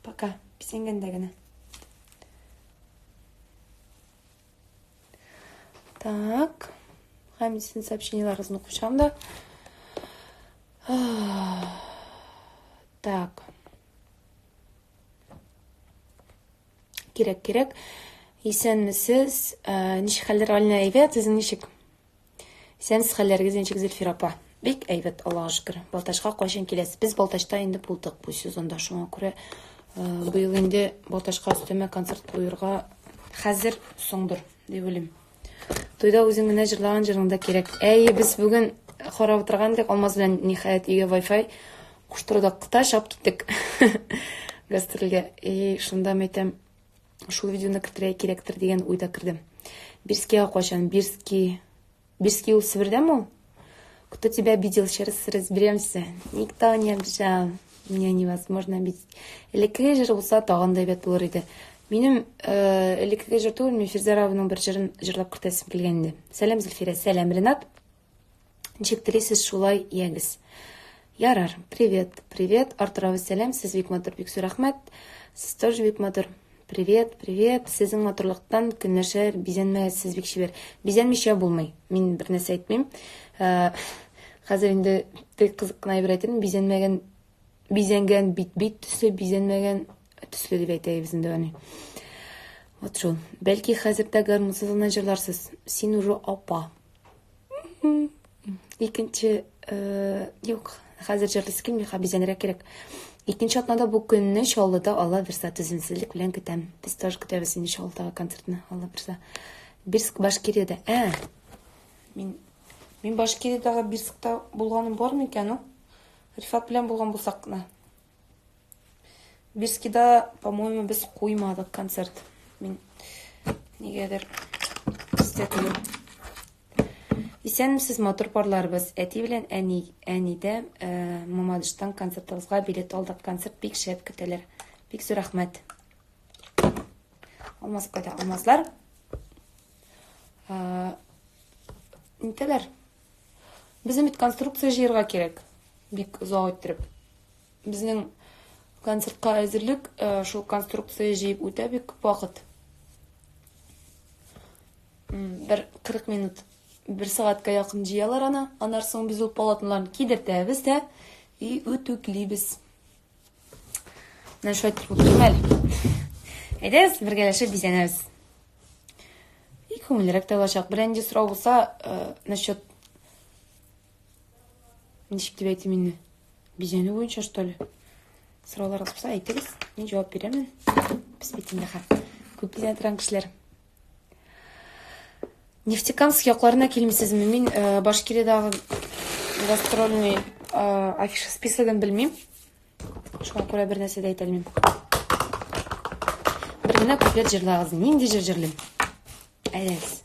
Пока. Бизәнгәндә генә. Так. Һәм сезнең сообщениеләрегезне укып чыгам да. Так. Кирәк, кирәк. Исәнмесез. Э, ничек хәлләр, Алина? Әйбәт, сезнең ничек? Исәнсез, хәлләрегез ничек, Зөлфир апа? Бик әйбәт, Аллага шөкер. Балтачка кайчан киләсез? Без Балтачта инде булдык бу сезонда, шуңа күрә э, быел инде Балтачка өстәмә концерт куерга хәзер соңдыр, дип уйлыйм. Туйда үзең генә җырлаган җырың да кирәк. Әй, без бүген карап утырган идек, Алмаз белән ниһаять өйгә Wi-Fi куштырдык та чап киттек гастрольгә. И шунда мәйтәм, шул видеоны кертергә кирәктер дигән уйда кердем. Бирскийга кайчан? Бирский. Бирский ул Себердәме ул? Кто тебя обидел? Сейчас разберемся. Никто не обижал. Меня невозможно обидеть. Элеккеге җыр булса, тагын да әйбәт булыр иде. Минем э, элеккеге җыр түгел, мин Фирзә абының бер җырын җырлап кертәсем килгән иде. Сәлам, Зөлфирә. Сәлам, Ренат. Ничек телисез, шулай ягез. Ярар, привет, привет, Артур абый, сәлам, сез бик матур, бик зур рәхмәт. Сез тоже бик матур. Привет, привет, сезнең матурлыктан көнләшә, бизәнмәгез, сез бик чибәр. Бизәнмичә булмый, мин бер нәрсә әйтмим. Э, хәзер инде тик кызык кына әйбер әйтәм, бизәнмәгән, бизәнгән бит бит төсле, бизәнмәгән төсле дип әйтәбез инде аны. Вот шул. Бәлки хәзер дә гармунсыз гына җырларсыз. Син уже апа. Икенче, э, юк, хәзер җырлыйсы килми, ха бизәнергә кирәк. Икенче атнада бу көнне Чаллыда Алла бирса түземсезлек белән көтәм. Без тоже көтәбез инде Чаллыдагы концертны, Алла бирса. Бирск Башкириядә. Ә, мин мин Башкириядәге Бирскта булганым бар микән ул? Рифат белән булган булсак кына. Бирскида, по-моему, без куймадык концерт. Мин нигәдер истә түгел. Исәнмесез, матур парларыбыз. Әти белән әни, әнидә э, Мамадыштан концертыгызга билет алдык. Концерт бик шәп көтәләр. Бик зур рәхмәт. Алмаз кайда? Алмазлар. Э, нитәләр? Безнең бит конструкция җыярга кирәк. Бик озак иттереп. Безнең концертка әзерлек э, шул конструкция җыеп үтә бик күп вакыт. Бер 40 минут, бер сәгатькә якын җыялар аны. Аннан соң без ул полотноларны кидертәбез дә и үтүклибез. Менә шулай итеп утырыйм әле. Әйдәгез, бергәләшеп бизәнәбез. И күңеллерәк тә булачак. Берәр нинди сорау булса, э, насчет ничек дип әйтим инде? Бизәнү буенча, что ли? Сорауларыгыз булса, әйтегез, мин җавап бирәмен. Без бит инде күп бизәнә торган кешеләр. Нефтекамск якларына килмисезме? Мин э, Башкириядагы гастрольный э, афиша списогын белмим. Шуңа күрә бер нәрсә дә әйтә алмыйм. Бер генә куплет җырлагыз. Нинди җыр җырлыйм? Әйдәгез.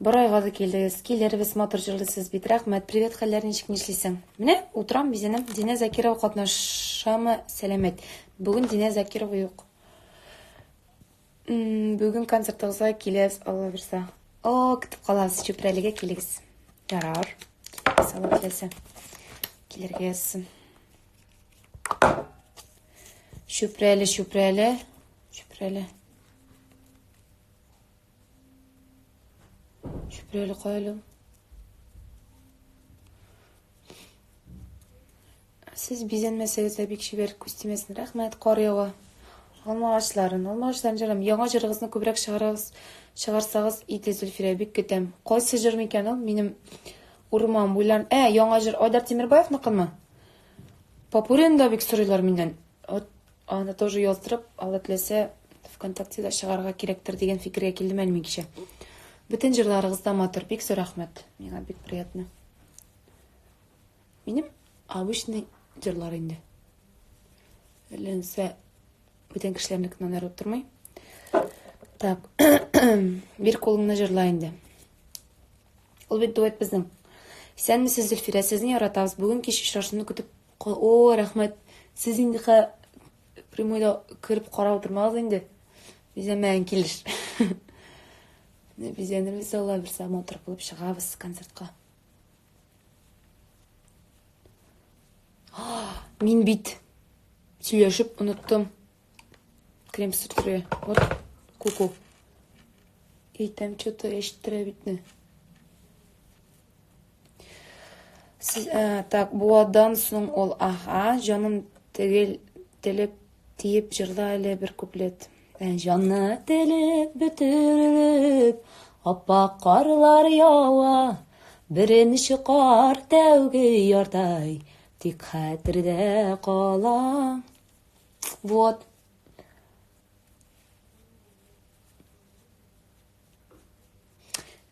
Борайга да килдегез. Килербез, матур җырлыйсыз бит. Рәхмәт. Привет, хәлләр ничек, нишлисең? Менә утырам, бизәнәм. Динә Закирова катнашамы? Сәламәт. Бүген Динә Закирова юк. Бүген концертыгызга киләбез, Алла бирсә. О, көтеп калабыз. Чүпрәлегә килегез. Ярар. Килегез, Алла теләсә. Килергә язсын. Чүпрәле, Чүпрәле. Чүпрәле. Чүпрәле кая әле ул? Сез бизәнмәсәгез дә бик чибәр, күз тимәсен. Рәхмәт, кар ява. Алмагачларын, алмагачларын җырлам. Яңа җырыгызны күбрәк чыгарыгыз, чыгарсагыз иде, Зөлфирә, бик көтәм. Кайсы җыр микән ул? Минем урман буйларын. Ә, яңа җыр Айдар Тимербаевныкымы? Попурин да бик сорыйлар миннән. Вот Аны тоже яздырып, Алла теләсә, ВКонтактеда чыгарырга кирәктер дигән фикергә килдем әле мин кичә. Бөтен җырларыгыз да матур, бик зур рәхмәт. Миңа бик приятно. Минем обычный җырлар инде. Әллә бүтән кешеләрнекеннән аерылып тормый. Так, бир кулыңны җырла инде. Ул бит дуэт безнең. Исәнмесез, Зөлфирә, сезне яратабыз. Бүген кич очрашуны көтеп О, рәхмәт. Сез инде хә прямойда кереп карап утырмагыз инде. Бизәнмәгән килеш. Бизәнербез Алла бирсә, матур булып чыгабыз концертка. Мин бит. Сөйләшеп оныттым. Крем сөртергә. Вот, куку. Әйтәм, что-то әчеттерә битне. Сез, ә, так, буадан соң ул, ага, җаным тегел, телеп тиеп җырла әле бер куплет. Ә, җанны телеп бөтерелеп, аппак карлар ява, беренче кар тәүге ярдай, тик хәтердә кала. Вот.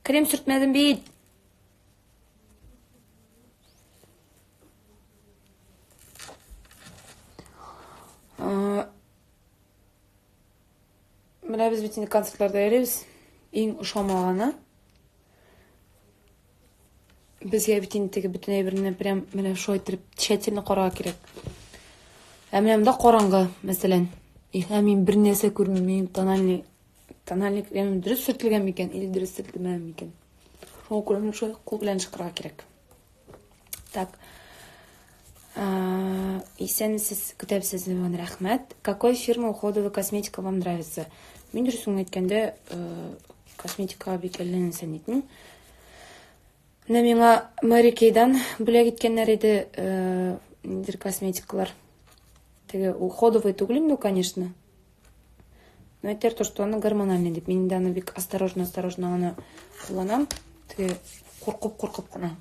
Крем сөртмәдем бит. Менә без бит инде концертларда йөрибез. Иң ошамаганы безгә бит инде теге бөтен әйберне прям менә шулай иттереп тщательно карарга кирәк. Ә менә монда караңгы, мәсәлән. И һәм мин бер нәрсә күрмим, минем тональный тональный кремым дөрес сөртелгән микән или дөрес сөртелмәгән микән. Шуңа күрә менә шулай кул белән чыгарга кирәк. Так. Исәнмесез, көтәбез сезне бүген, рәхмәт. Какой фирма уходовая косметика вам нравится? Мин дөресен әйткәндә, косметикага бик әллә нәрсә нитмим. Менә миңа Mary Kay-дан бүләк иткәннәр иде, ниндидер косметикалар. Теге уходовый түгел инде, конечно. Но әйтәр то, что аны гормональный дип. Мин инде аны бик осторожно-осторожно гына кулланам. Теге куркып-куркып кына.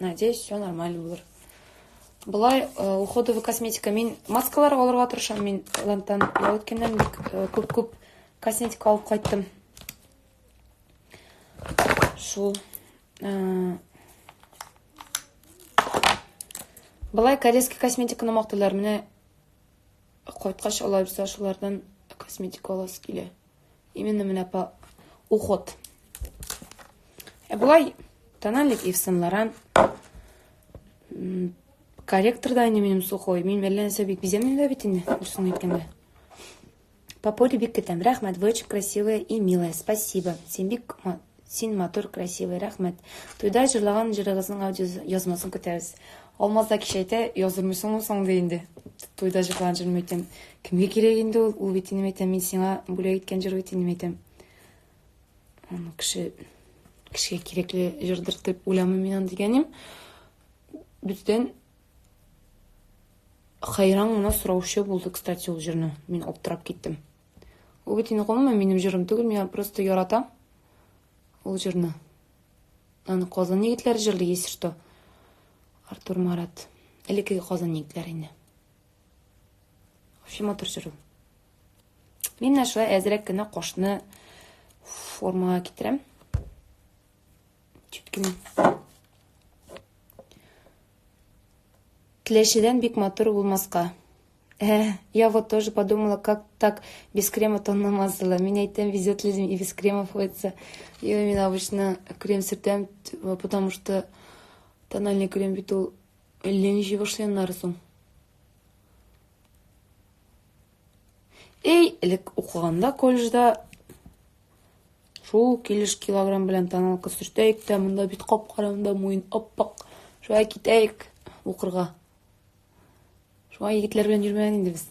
Надеюсь, все нормально булыр. Болай э, уходовый косметика. Мин маскалар алырга тырышам. Мин Таиландтан ял иткәннән бик э, күп-күп косметика алып кайттым. Шул. Э, болай корейский косметиканы мактыйлар. Менә Кайткач алабыз шулардан косметика аласы килә. Именно менә по уход. Ә болай тональник Ив Сен Лоран. Корректор да инде минем сухой. Мин әллә нәрсә бик бизәмим дә бит инде, дөресен әйткәндә. По полю бик көтәм. Рәхмәт, вы очень красивая и милая. Спасибо. Син бик Син матур, красивый, рәхмәт. Туйда җырлаган җырыгызның аудио язмасын көтәбез. Алмаз да кичә әйтә, яздырмыйсыңмы соң ди инде. Туйда җырлаган җырны әйтәм. Кемгә кирәк инде ул? Ул бит инде әйтәм, мин сиңа бүләк иткән җыр бит инде әйтәм. Аны кеше кешегә кирәкле җырдыр дип уйламыйм мин аны дигәнем. Бездән хәйран гына сораучы булды, кстати, ул җырны. Мин аптырап киттем. Ул бит инде гомумән минем җырым түгел, мин просто яратам ул җырны. Аны Казан егетләре җырлый, если что. Артур Марат. Элеккеге Казан егетләре инде. Вообще матур җыр ул. Мин менә шулай әзрәк кенә кашны формага китерәм. Чуть кенә. Теләчедән бик матур булмаска. Э, я вот тоже подумала, как так без крема тон намазала. Мин әйтәм, везет людям и без крема обходится. Я мин обычно крем сөртәм, потому что тональный крем бит ул әллә ничә башлый аннары соң. Эй, элек укыганда колледжда шул килеш килограмм белән тоналка сөртәйек тә, монда бит кап-кара, монда муен ап-ак. Шулай китәйек укырга. Шуңа егетләр белән йөрмәгән инде без.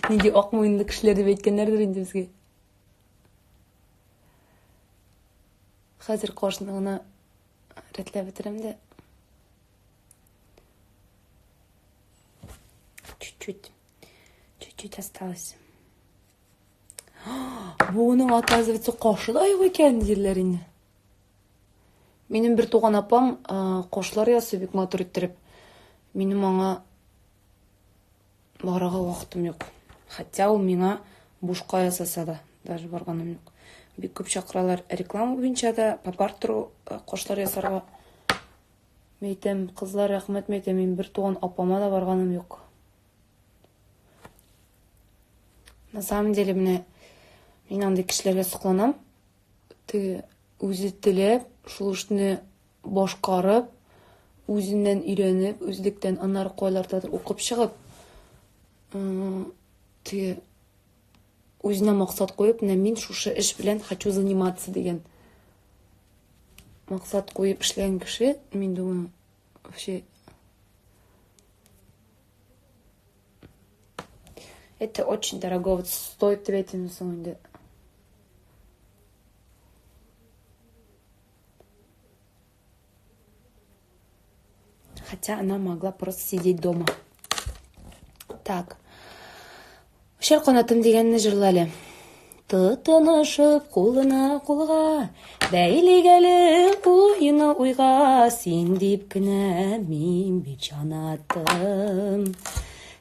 Нинди ак муенлы кешеләр дип әйткәннәрдер инде безгә. Хәзер кашны гына рәтләп бетерәм дә. Чуть-чуть. Чуть-чуть осталось. Буның, оказывается, кашы да юк икән, дирләр инде. Минем бер туган апам кошлар ясый бик матур иттереп. Минем аңа барырга вакытым юк. Хотя ул миңа бушка ясаса да, даже барганым юк. Бик күп чакыралар реклама буенча да, по бартеру кошлар ясарга. Мин әйтәм, кызлар, рәхмәт, мин әйтәм, мин бер туган апама да барганым юк. На самом деле, менә мин андый кешеләргә сокланам. Теге үзе теләп, шул эшне башкарып, үзеннән өйрәнеп, үзлектән аннары кайлардадыр укып чыгып, теге үзенә максат куеп, менә мин шушы эш белән хочу заниматься дигән максат куеп эшләгән кеше, мин думаю, вообще. Это очень дорого стоит дип әйтим соң инде. Хотя она могла просто сидеть дома. Так. Очар канатым дигәнне җырла әле. Тотынышып кулына кулга, бәйлик әле уйны уйга, син дип кенә мин бит җанатым.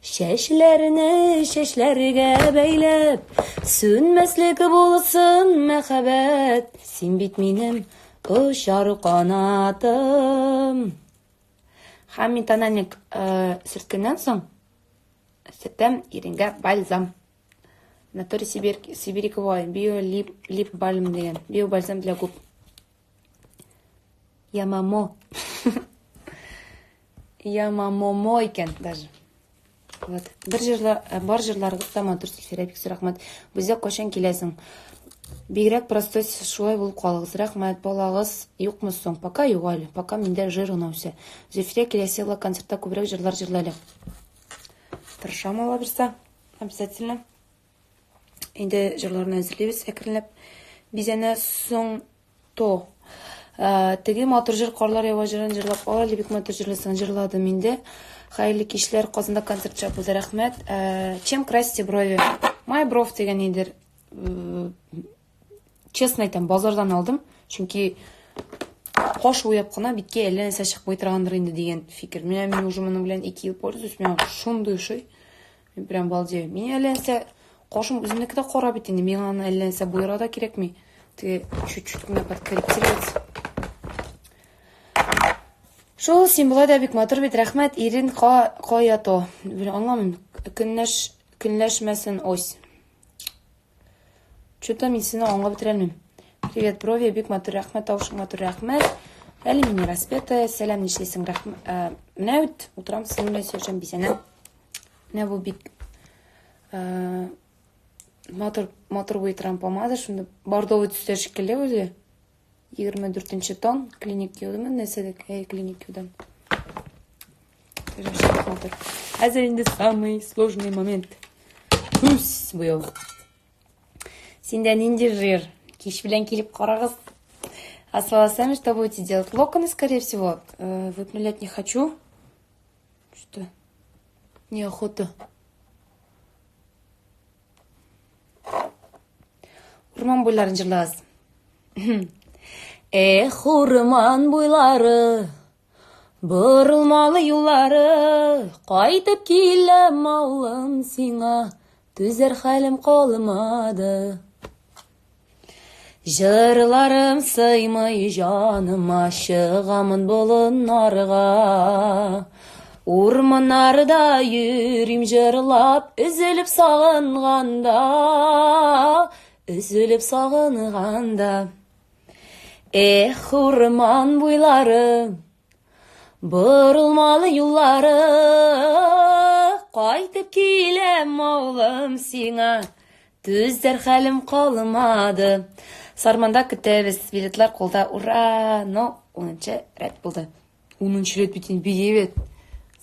Чәчләрне чәчләргә бәйләп, сүнмәслек булсын мәхәббәт, син бит минем очар канатым. Һәм мин тональник э, сөрткәннән соң, сөртәм иренгә бальзам. Натуре Сибирь, Сибиряковой био лип, лип бальм дигән. Био бальзам для губ. Ямамо. Ямамомо икән даже. Вот. Бер җырла, э, бар җырларыгыз да матур, Зөлфирә, бик зур рәхмәт. Безгә кайчан киләсең? Бигрәк простой шулай булып калыгыз. Рәхмәт, балагыз юкмы соң? Пока юк әле. Пока миндә жир гына үсә. Зөлфирә киләсе елга концертта күбрәк җырлар җырла әле. Тырышам ала бирсә. Обязательно. Инде җырларны әзерлибез әкренләп. Бизәнә соң то. Ә, теге матур җыр карлар ява җырын җырлап ал әле бик матур җырлыйсың җырладым инде. Хәерле кичләр, Казанда концерт шәп булды, рәхмәт. Ә, чем красите брови? My Brow дигән нидер. Честно әйтәм, базардан алдым, чөнки каш буяп кына биткә әллә нәрсә чыкмый торгандыр инде дигән фикер. Менә мин уже моның белән 2 ел пользуюсь, миңа шундый ошый. Мин прям балдею. Мин әллә нәрсә кашым үземнеке дә кара бит инде, миңа аны әллә нәрсә буярга да кирәкми. Теге чуть-чуть кенә подкорректировать. Шул син болай да бик матур бит, рәхмәт. Ирен ка кая то? Аңламыйм. Көнләш көнләшмәсен ось. Что-то мин сине аңлап бетерә алмыйм. Привет, брови, бик матур, рәхмәт, тавышың матур, рәхмәт. Әле мин распета, сәлам, нишлисең, рәхмәт. Э, менә бит, утырам, синең белән сөйләшәм, бизәнәм. Менә бу бик э, матур, матур буй торган помада, шунда бордовый төстә шикелле үзе. 24 тон, клиник юдымы, нәрсә дә, әй, клиник юдым. Хәзер инде самый сложный момент. Күз буяу. Синдә нинди жир? Кич белән килеп карагыз. А с волосами что будете делать? Локоны, скорее всего. Э, выпрямлять не хочу. Что? Неохота. Урман буйларын җырлагыз. Эх, урман буйлары, Борылмалы юллары, кайтып киләм авылым сиңа, түзәр хәлем калмады. Җырларым сыймый җаныма, чыгамын болыннарга. Урманнарда йөрим җырлап, өзелеп сагынганда, өзелеп сагынганда. Эх, урман буйлары, борылмалы юллары, кайтып киләм, авылым сиңа, түзәр хәлем калмады. Сарманда көтәбез, билетлар кулда, ура! Но унынчы рәт булды. Унынчы рәт бит инде бик әйбәт.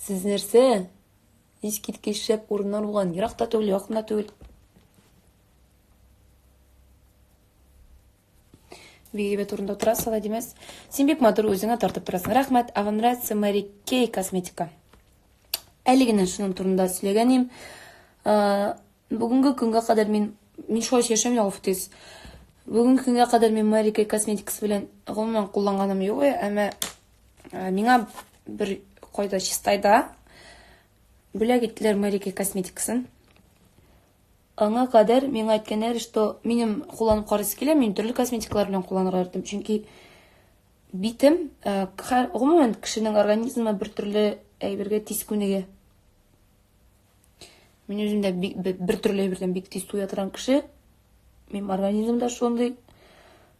Сез нәрсә? Искиткеч шәп урыннар булган, ерак та түгел, якын да түгел. Бик әйбәт урында утырасың, алай димәс. Син бик матур үзеңә тартып торасың. Рәхмәт. А вам нравится Mary Kay косметика? Әле генә шуның турында сөйләгән идем. Бүгенге көнгә кадәр мин мин шулай сөйләшәм гафу итегез. Бүгенге көнгә кадәр мин Mary Kay косметикасы белән гомумән кулланганым юк, әмма миңа бер кайда Чистайда бүләк иттеләр Mary Kay косметикасын. Аңа кадәр миңа әйткәннәр, что минем кулланып карыйсы килә, мин төрле косметикалар белән кулланырга яратам, чөнки битем, э, гомумән кешенең организмы бер төрле әйбергә тиз күнегә. Мин үзем дә бик, бер төрле әйбердән бик тиз туя торган кеше. Минем организм да шундый.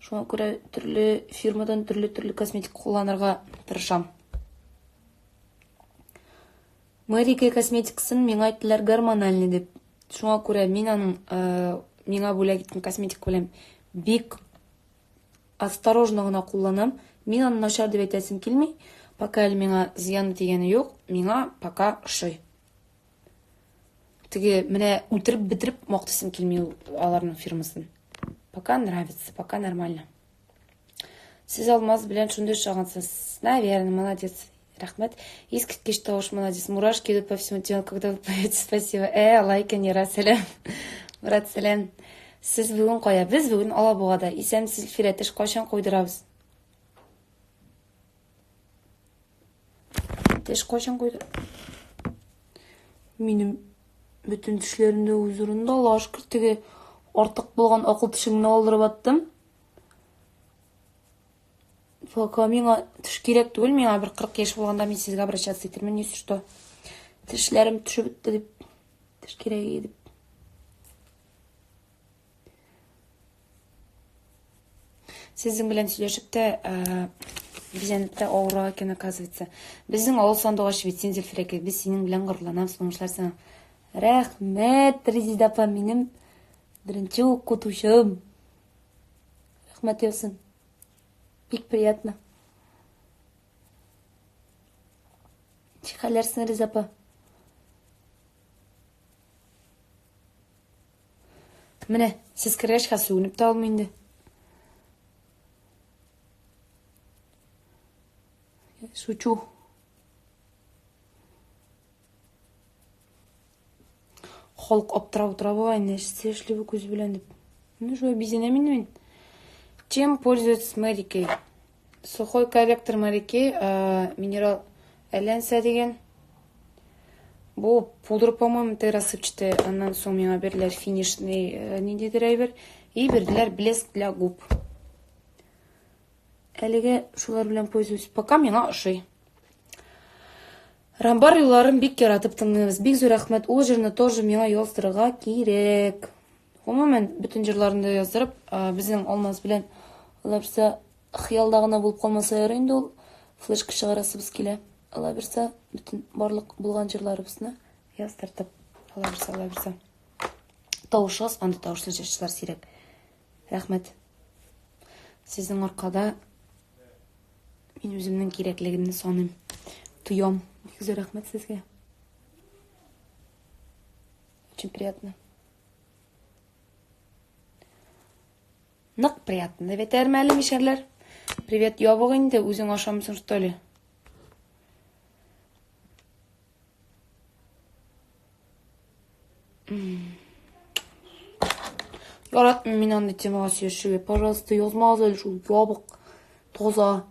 Шуңа күрә төрле фирмадан төрле-төрле косметика кулланырга тырышам. Mary Kay косметикасын миңа әйттеләр гормональный дип. Шуңа күрә мин аның э, миңа бүләк иткән косметика белән бик осторожно гына кулланам. Мин аны начар дип әйтәсем килми. Пока әле миңа зыян тигәне юк, миңа пока ошый. Теге менә үтереп бетереп мактыйсым килми ул аларның фирмасын. Пока нравится, пока нормально. Сез Алмаз белән шундый ошагансыз. Наверное, молодец. Рәхмәт. Искиткеч тавыш, молодец. Мурашки идут по всему телу, когда вы поете. Спасибо. Лайка не раз, сәлам. Мурат, сәлам. Сез бүген кая? Без бүген Алабугада. Исәнмесез, Зөлфирә, теш кайчан куйдырабыз? Теш кайчан куйды? Минем бөтен тешләрем дә үз урынында, Аллага шөкер, теге артык булган акыл тешемне алдырып аттым. Пока миңа теш кирәк түгел, миңа бер 40 яшь булганда мин сезгә обращаться итермен, если что. Тешләрем төшеп бетте дип, теш кирәк иде дип. Сезнең белән сөйләшеп тә, бизәнеп тә авыррак икән, оказывается. Безнең авыл сандугачы бит син, Зөлфирәкәй. Без синең белән горурланабыз, уңышлар сиңа. Рәхмәт, Резида апа, минем беренче укытучым. Рәхмәт яусын. Бик приятно. Ничек хәлләр синең, Реза апа? Менә, сез кергәч, хәзер сүгенеп тә алмый инде. Шучу. Халык аптырап утыра бугай, нәрсә эшли бу күз белән дип. Ну, шулай бизәнәм инде мин. Чем пользуется Мэри Кей? Сухой корректор Мэри Кей, минерал әллә дигән. Бу пудра, по-моему, теге рассыпчатый. Аннан соң миңа бирделәр финишный ниндидер әйбер. И бирделәр блеск для губ. Әлегә шулар белән пользуюсь. Пока миңа ошый. Рамбар юлларын бик яратып тыңлыйбыз. Бик зур рәхмәт. Ул җырны тоже миңа яздырырга кирәк. Гомумән, бөтен җырларны да яздырып, безнең Алмаз белән Алла бирсә, хыялда гына булып калмаса ярый инде ул. Флешка чыгарасыбыз килә. Алла бирсә, бөтен барлык булган җырларыбызны яздыртып. Алла бирсә, Алла бирсә. Тавышыгыз, андый тавышлы җырчылар сирәк. Рәхмәт. Сезнең аркада мин үземнең кирәклегемне саныйм. Тоям. Бик зур рәхмәт сезгә. Очень приятно. Нык приятно дип әйтәрме әле мишәрләр? Привет, ябык инде, үзең ашамыйсың, что ли? Яратмыйм мин андый темага сөйләшергә. Пожалуйста, язмагыз әле шул ябык, таза,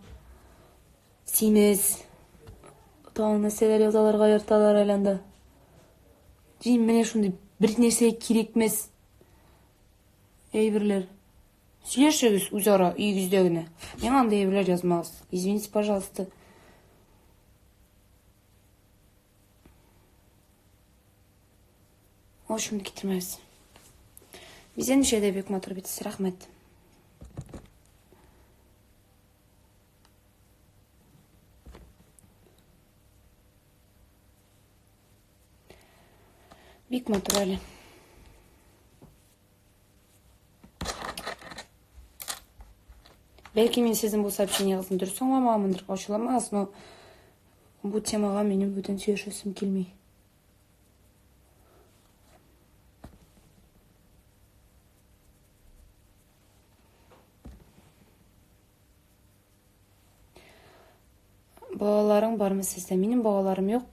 симез. Тагын нәрсәләр язаларга яраталар әле анда. Җин, менә шундый бер нәрсә кирәкмәс әйберләр. Сөйләшегез үзара өегездә генә. Миңа андый әйберләр язмагыз. Извините, пожалуйста. Ачуымны китермәгез. Бизәнүче дә бик матур бит, рәхмәт. Бик матур әле. Бәлки мин сезнең бу сообщениегызны дөрес аңламаганмындыр, ачуламагыз, но бу темага минем бүтән сөйләшәсем килми. Балаларың бармы сездә? Минем балаларым юк.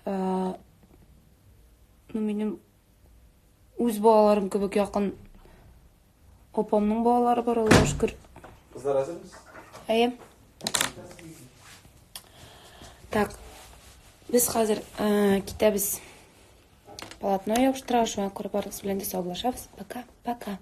Ну, минем үз балаларым кебек якын апамның балалары бар, Аллага шөкер. Кызлар әзермесез? Әйе. Так, без хәзер китәбез. Полотно ябыштыра, шуңа күрә барыгыз белән дә саубуллашабыз. Пока, пока.